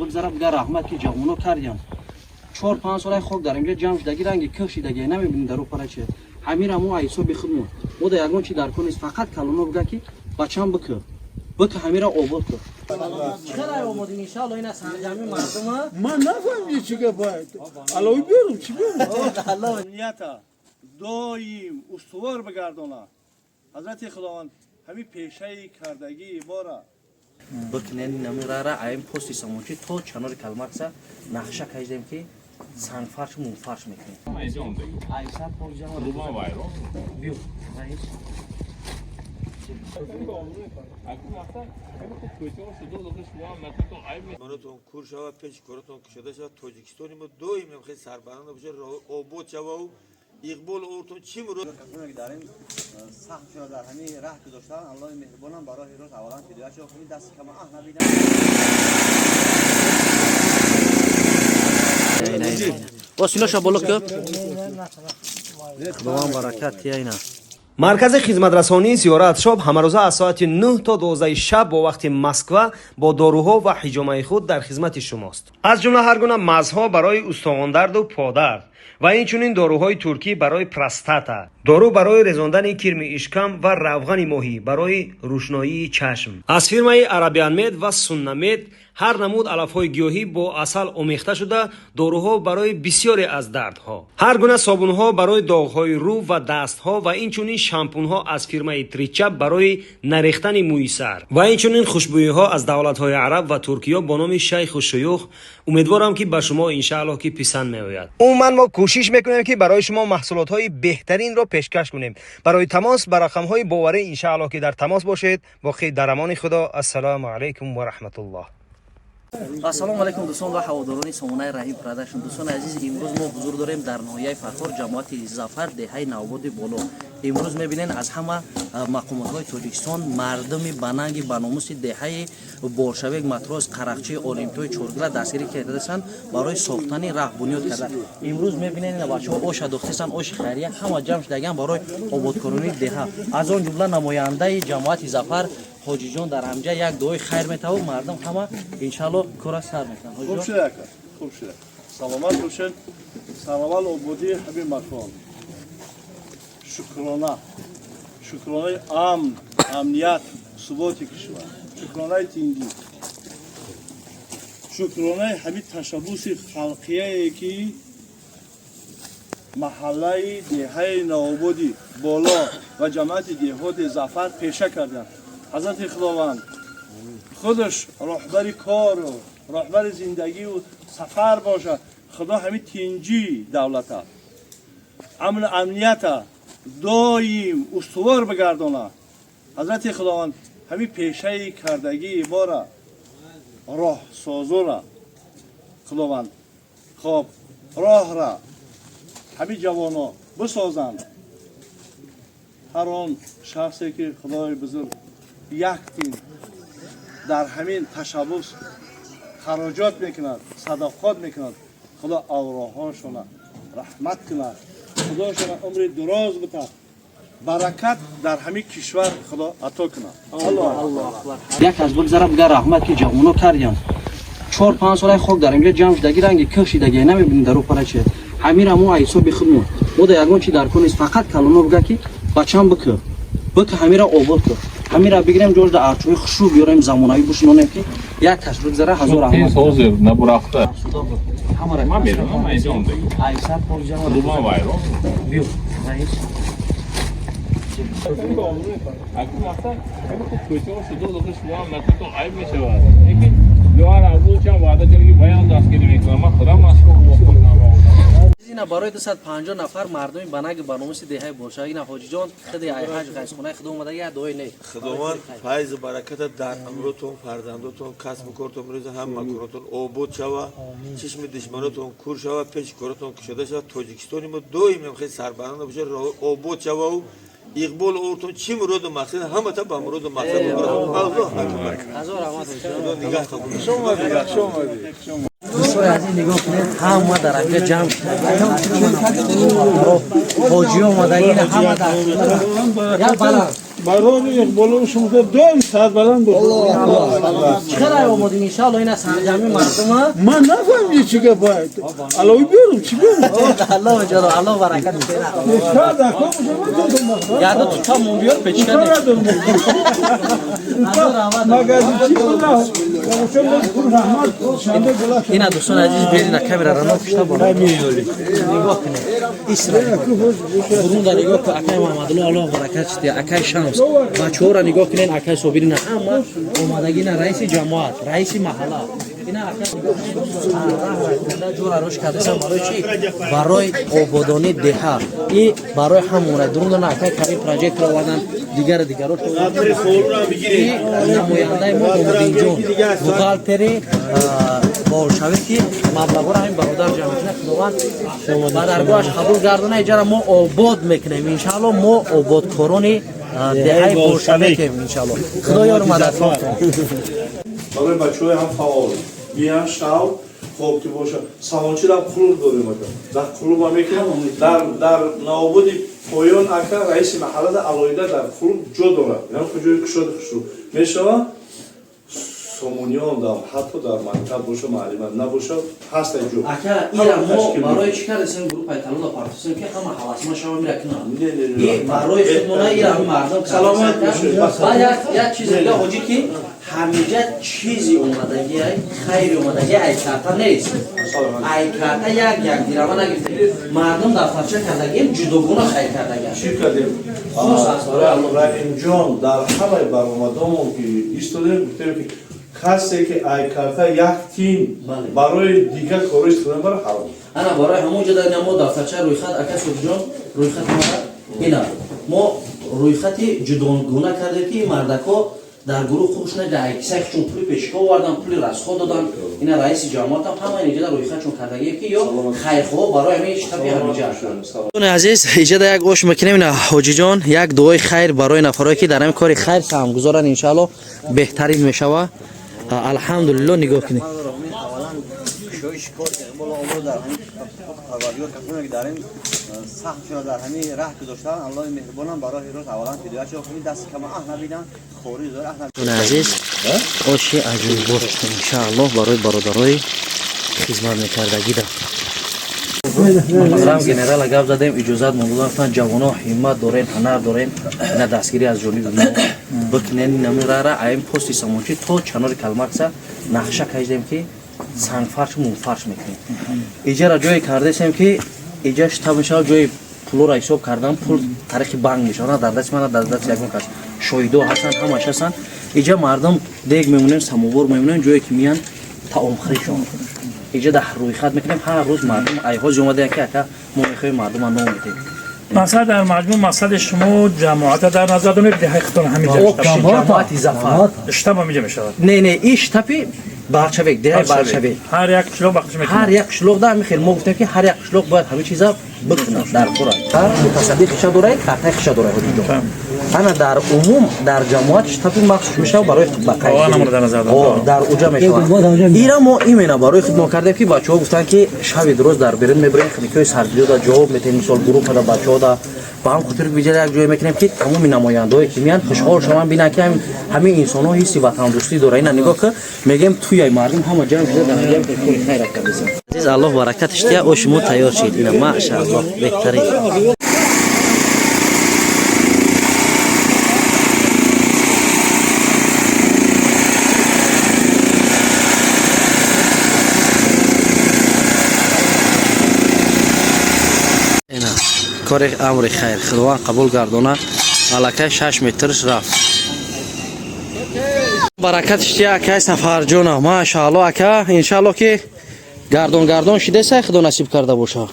Бигзара, бига раҳмат, ки ҷавоно кардиям. 4-5 солаи хок дар инҷа ҷамъ шудаги, ранги кӯҳ шидаги, намебинӣ дар опара чи. Ҳамира мо ҳисоби худмон, мо да ягон чи дар кор нест, фақат калоно бига, ки бачам, бикӯ, бикӯ, ҳамира обод кӯ. Чӣ омодем, иншаалло, ина сарҷамъи мардума. Ман нафаҳмидам, чӣ гап. Аллоҳ биёрам, чӣ биёрам? Амнията доим устувор бигардонад. Ҳазрати Худованд ҳамин пешаи кардагии мора Бикунен намирара аим пости самончи то чанори Калмаркса нақша кашидем, ки сангфарш, мумфарш мекунем. Айсар. Рубан вайрон. Биё, раис. Душманотон кур шава, пеши коротон кушода шава, Тоҷикистони мо доим хеле сарбаланд бошад, обод шавау иқбол ортон чӣ мурод. Касоне ки дар ин сахт шуда, дар ҳамин раҳ гузоштан, Аллоҳи меҳрубонам ба роҳи рост аввалан ҳидоят шава, ҳамин дасти кама аҳ набинам. Осиноша боло ки Худованд баракат тия ина. Маркази хизматрасонии Зиёрат Шоп ҳамарӯза аз соати 9 то 12 шаб бо вақти Москва бо доруҳо ва ҳиҷомаи худ дар хизмати шумост. Аз ҷумла ҳар гуна мазҳо барои устухондарду подард ва инчунин доруҳои туркӣ барои простата, дору барои резондани кирми ишкам ва равғани моҳӣ барои рӯшноии чашм. Аз фирмаи Арабианмед ва Суннамед ҳар намуд алафҳои гиёҳӣ бо асал омехта шуда, доруҳо барои бисёре аз дардҳо, ҳар гуна собунҳо барои доғҳои рӯ ва дастҳо ва инчунин шампунҳо аз фирмаи Тричап барои нарехтани мӯи сар ва инчунин хушбӯиҳо аз давлатҳои араб ва Туркиё бо номи Шайху Шуюх. Умедворам, ки ба шумо, иншааллоҳ, ки писанд меояд. Умуман, мо кӯшиш мекунем, ки барои шумо маҳсулотҳои беҳтаринро пешкаш кунем. Барои тамос ба рақамҳои боварӣ, иншааллоҳ, ки дар тамос бошед. Боқӣ дар амони Худо. Ассалому алайкум ва раҳматуллоҳ. Ассалому алайкум, дӯстон ва ҳаводорони сомонаи Раҳим Продакшн. Дӯстони азиз, имрӯз мо ҳузур дорем дар ноҳияи Фархор, ҷамоати Зафар, деҳаи Навободи Боло. Имрӯз мебинен, аз ҳама мақомотҳои Тоҷикистон, мардуми бананги баномуси деҳаи Боршавек, Матрос, Қарақчи, Олимтои Чоргила дастгирӣ кардасанд барои сохтани раҳ, бунёд карда. Имрӯз мебинен, ина бачаҳо оша дохтесанд, оши хайрия. Ҳама ҷамъ шудаган барои ободкоронии деҳа. Аз он ҷумла намояндаи ҷамоати Зафар Ҳоҷиҷон дар ҳамҷа як дуои хайр метаву мардум ҳама, иншаалло, кора сар мекунанд. Хуб Ҳоҷиҷон. Шуда, ака, хуб шуда, саломат бошед. Сараввал ободии ҳамин макон, шукрона, шукронаи амн, амният, суботи кишвар, шукронаи тингӣ, шукронаи ҳамин ташаббуси халқияе, ки маҳаллаи деҳаи Навободи Боло ва ҷамоати деҳоти Зафар пеша карданд. Ҳазрати Худованд худаш роҳбари кору роҳбари зиндагию сафар бошад. Худо ҳамин тинҷии давлата, амну амнията доим устувор бигардонад. Ҳазрати Худованд ҳамин пешаи кардагии мора, роҳсозура, Худованд хоб роҳра ҳамин ҷавоно бисозанд. Ҳар он шахсе, ки Худои бузург як тин дар ҳамин ташаббус хароҷот мекунад, садақот мекунад, Худо авроҳошона раҳмат кунад, Худошона умри дуроз битад, баракат дар ҳамин кишвар Худо ато кунад. Аллоҳ. Як аз бигзара, бига раҳмат, ки ҷавоно кардиям. 4-5 солаи хок дар инҷа ҷамъ шудаги, ранги кӯҳ шидаги, намебинӣ дар опара чи. Ҳамира мо ҳисоби худмон, мо да ягон чи дар кор нест, фақат калоно бига, ки бачам, бикӯ, бикӯ, ҳамира обод кӯ. Ҳамира бигирем, ҷош да арчои хушрӯ биёрем, замонавӣ бушинонем, ки як кас бигзара, ҳазор раҳмат. Тез ҳозир набурафта. Ҳамара. Ман медонам, ман инҷо омдагӣ. Айсар. Рубан вайрон. Биё, раис. Акун мақсад хеле хуб кӯчаҳо шуда, дохил шумо ҳам натон айб мешавад. Лекин дуар абул чанд ваъда кард, ки баян дастгирӣ мекунам. Ман худам Москва вохӯрдам. Ина барои 250 нафар мардуми банаги барномаси деҳаи боша. Ина ҳоҷиҷон худи айҳаҷ ғайсхонаи худо омада, як дуои не. Худованд файзу бараката дар амротон, фарзандотон, касбу кортон биреза, ҳам маконотон обод шава, чишми душманотон кур шава, пеши коротон кушода шава, Тоҷикистони мо доим хеле сарбаланд бошад, обод шавау иқбол ортон чӣ муроду мақсад, ҳамата ба муроду мақсад. Аллоҳ акбар. Ҳазор раҳмат, ҳоҷиҷон. Худо нигаҳтон. Хуш омадӣ, хуш омадӣ. Дӯстои азиз, нигоҳ кунед, ҳама дар ҳамҷа ҷамъ, ҳоҷӣ омадаги, ҳама дар як баланд. Барори иқболу шумо доим сарбаланд бошед. Чӣ омодем иншаалло ина сарҷамъи мардума. Ман нафаҳмидам чӣ гап бояд. Аллоҳ биёрам чӣ биёрам? Аллоҳ ҷаро Аллоҳ баракат диҳад. Яду тута мон биёр печка. Ина дӯстон азиз берина камера рано пушта бо. Нигоҳ кунед. Исра. Бурунда нигоҳ кун акай Муҳаммадулло Аллоҳ баракат диҳад. Акай Шамс. Бачаҳоро нигоҳ кунед акай Собирина ҳама омадагина раиси ҷамоат, раиси маҳалла. Ина акай ҷора рӯш кардасан барои чӣ? Барои ободонии деҳа. И барои ҳамона дурундана акай Карим проектро овардан дигар дигаро и намояндаи мо Бободинҷон бухгалтери болшавик ки маблағҳоро ҳамин бародар ҷамъ мекунад. Худованд ба даргоҳаш қабул гардона. Иҷара мо обод мекунем иншаалло. Мо ободкорони деҳаи болшавикем иншаалло. Худо ёру мададгор. Барои бачаҳои ҳам фаъол миян шав хоб ки бошад савончиам клуб дорем ака дар клуба мекунам дар навободи поён ака раиси маҳаллада алоҳида дар клуб ҷо дорад ҷои кушоди хушрӯ мешавад. Сомониён дам ҳатто дар мактаб боша маълима набоша ҳаст ҷо. Ака ира мо барои чӣ кардесем группаи талода партисем ки ҳама ҳавасманд шава мира кунанд. И барои худмона ира мардум саломат бошед. Баъд як чиз дига ҳоҷӣ ки ҳамиҷа чизи омадагӣ хайри омадагӣ ай карта нест. Ай карта як як дирама нагирифтем. Мардум дафтарча кардагим ҷудогона хайр кардагиам. Чӣ кардем? Раҳимҷон дар ҳамаи баромадомон ки истодем гуфтем ки касе ки ай карта як тин барои дигар коро истифода мебарад ҳаром. Ана барои ҳамон ҷо дар мо дафтарча рӯйхат ака Суфҷон рӯйхат омада ина мо рӯйхати ҷудогона кардем ки мардакҳо дар гурӯҳ хуш на дар кисаи чун пули пешка овардан пули расход додан ина раиси ҷамоатам ҳама ин иҷода рӯйхатшон кардагием ки ё хайрхоҳ барои ҳамин штаби ҳамиҷа. Азиз иҷода як ош мекунем ина ҳоҷиҷон як дуои хайр барои нафарое ки дар ҳамин кори хайр саҳмгузоранд иншаалло беҳтарин мешава. Алҳамдулилло нигоҳ кунед. Саҳмшона дар ҳамин раҳ гузоштан Аллоҳи меҳрубонам ба роҳи рост аввалан ҳидоятшон кунед даст кама аҳ набинанд хори зор аҳ набинанд. Азиз оши аҷоибот иншааллоҳ барои бародарои хизмат мекардагида. Муҳтарам генерала гап задем иҷозат монда ҷавоно ҳиммат дорен ҳунар дорен ина дастгирӣ аз ҷониби мо бикунен намирара аим пости самончи то чанори калмакса нақша кашидем ки сангфарш мумфарш мекунем. Иҷара ҷое кардесем ки иҷа штаб мешавад ҷои пулоро ҳисоб кардан пул тариқи банк мешавад дар дасти мана дар дасти ягон кас шоҳидо ҳастанд ҳамаш ҳастанд. Иҷа мардум дег мемонем самовор мемонем ҷое ки миян таомхӯришон иҷа дар рӯйхат мекунем ҳар рӯз мардум айҳози омадаянд ки ака мо мехоҳем мардума ном бидем. Масалан дар маҷмӯъ мақсади шумо ҷамоата дар назар доред деҳаи худтон ҳамиҷа ҷамоати Зафар штаб ҳамиҷа мешавад. Не не ин штаби Барчавек деҳаи Барчавек ҳар як қишлоқ ба худш мекунад. Ҳар як қишлоқ да ҳамин хел мо гуфтем ки ҳар як қишлоқ бояд ҳамин чиза бикунад дар хӯра. Мутасаддӣ хиша дорад картаи хиша дорад ҳоҷиҷон. Ана дар умум дар ҷамоат штаби махсус мешавад барои ба қайд дар уҷа мешавад. Ира мо именно барои худ мо кардем ки бачаҳо гуфтанд ки шаби дуруст дар берун мебарем хникҳои сарбиёда ҷавоб метаҳем мисол гурӯҳада бачаҳода ба ҳам хотир биҷара як ҷое мекунем ки тамоми намояндаҳое ки меянд хушҳол шаванд бинанд ки ҳамин инсонҳо ҳисси ватандӯстӣ дорад. Ина нигоҳ ки мегӯем туяй мардум ҳама ҷамъ шуда дар ҳамин кори хайр кардесем. Азиз Аллоҳ баракаташ диҳад оши мо тайёр шид. Ина машааллоҳ беҳтарин. Кори амри хайр худованд қабул гардона. Аллакай 6 метрш рафт. Баракатш тия акай Сафарҷона. Машаалло ака иншаалло ки гардон гардон шидесай худо насиб карда боша.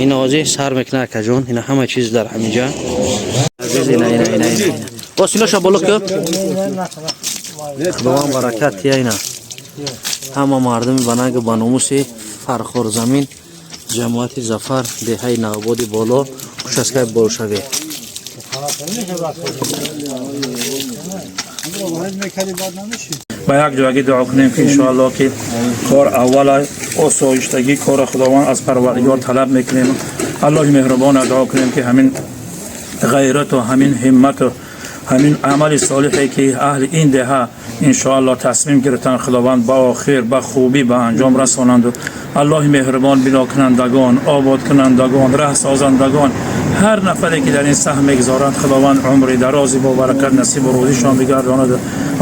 Ина ҳозир сар мекуна акаҷон. Ина ҳама чиз дар ҳаминҷа. Азиз ина ина ина ина. Осиноша боло ки. Худованд баракат тия ина. Ҳама мардуми бананг ба номуси Фархорзамин ҷамоати Зафар деҳаи Навободи боло участкаи Болшаве. Ба як ҷоягӣ дуо кунем ки иншоаллоҳ ки кор аввала осоиштагӣ кора Худованд аз Парвардигор талаб мекунем. Аллоҳи меҳрубона дуо кунем ки ҳамин ғайрату ҳамин ҳиммату Ҳамин амали солиҳе ки аҳли ин деҳа иншоаллоҳ тасмим гирифтанд, Худованд ба охир ба хубӣ ба анҷом расонанду Аллоҳи меҳрубон бинокунандагон, ободкунандагон, раҳсозандагон, ҳар нафаре ки дар ин саҳм мегузоранд, Худованд умри дарози бо баракат насибу рӯзишон бигардонад.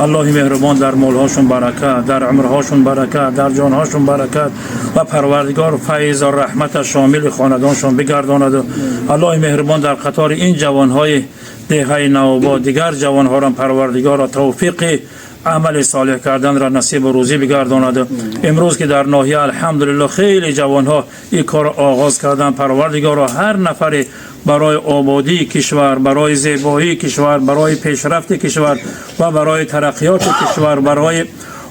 Аллоҳи меҳрубон дар молҳошон баракат, дар умрҳошон баракат, дар ҷонҳошон баракат ва Парвардигор файзу раҳмата шомили хонадоншон бигардонад. Аллоҳи меҳрубон дар қатори ин ҷавонҳои деҳаи Навобод дигар ҷавонҳоро Парвардигорро тавфиқи амали солеҳ карданро насибу рӯзӣ бигардонад. Имрӯз ки дар ноҳия алҳамдулилло хеле ҷавонҳо ин корро оғоз карданд, Парвардигоро ҳар нафаре барои ободии кишвар, барои зебоии кишвар, барои пешрафти кишвар ва барои тараққиёти кишвар, барои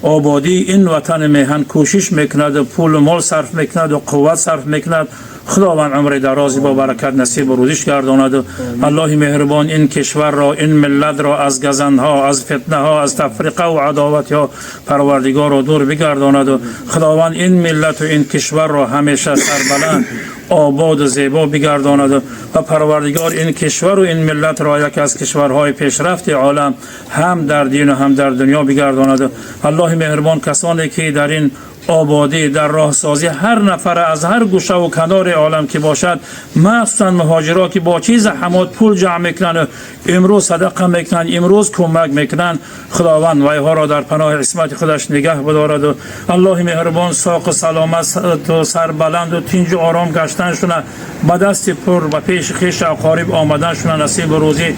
ободии ин ватани меҳан кӯшиш мекунаду пулу мол сарф мекунаду қувват сарф мекунад, Худованд умри дарози бо баракат насибу рӯзиш гардонаду Аллоҳи меҳрубон ин кишварро, ин миллатро аз газандҳо, аз фитнаҳо, аз тафриқаву адоватҳо Парвардигорро дур бигардонаду Худованд ин миллату ин кишварро ҳамеша сарбаланд, ободу зебо бигардонаду ва Парвардигор ин кишвару ин миллатро яке аз кишварҳои пешрафти олам ҳам дар дину ҳам дар дунё бигардонаду Аллоҳи меҳрубон касоне ки дар ин ободӣ, дар роҳсозӣ, ҳар нафара аз ҳар гӯшаву канори олам ки бошад, махсусан муҳоҷиро ки бо чӣ заҳмот пул ҷамъ мекунанд, имрӯз садақа мекунанд, имрӯз кӯмак мекунанд, Худованд вайҳоро дар паноҳи исмати худаш нигаҳ бидораду Аллоҳи меҳрубон соқу саломату сарбаланду тинҷу ором гаштаншуна, ба дасти пур ба пеши хешу ақориб омаданшуна насибу рӯзӣ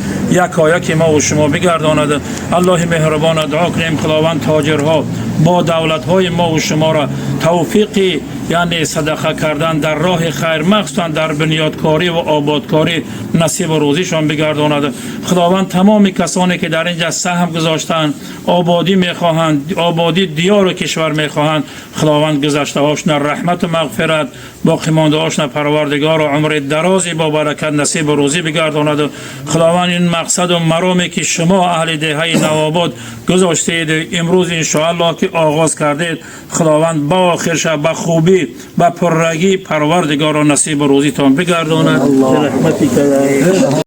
якояки мову шумо бигардонад. Аллоҳи меҳрубона дуо кунем, Худованд тоҷирҳо бо давлатҳои мову шуморо тавфиқи, яъне садақа кардан дар роҳи хайр, махсусан дар бунёдкорӣ ва ободкорӣ насибу рӯзишон бигардонад. Худованд тамоми касоне ки дар инҷа саҳм гузоштанд, ободӣ мехоҳанд, ободӣ диёру кишвар мехоҳанд, Худованд гузаштаҳошона раҳмату мағфират, боқимондаҳошона Парвардигору умри дарози бо баракат насибу рӯзӣ бигардонаду Худованд ин мақсаду мароме ки шумо аҳли деҳаи Навобод гузоштед, имрӯз иншоаллоҳ ки оғоз кардед, Худованд ба охир шаб ба хубӣ, ба пуррагӣ Парвардигоро насибу рӯзитон бигардонад. Раҳмати.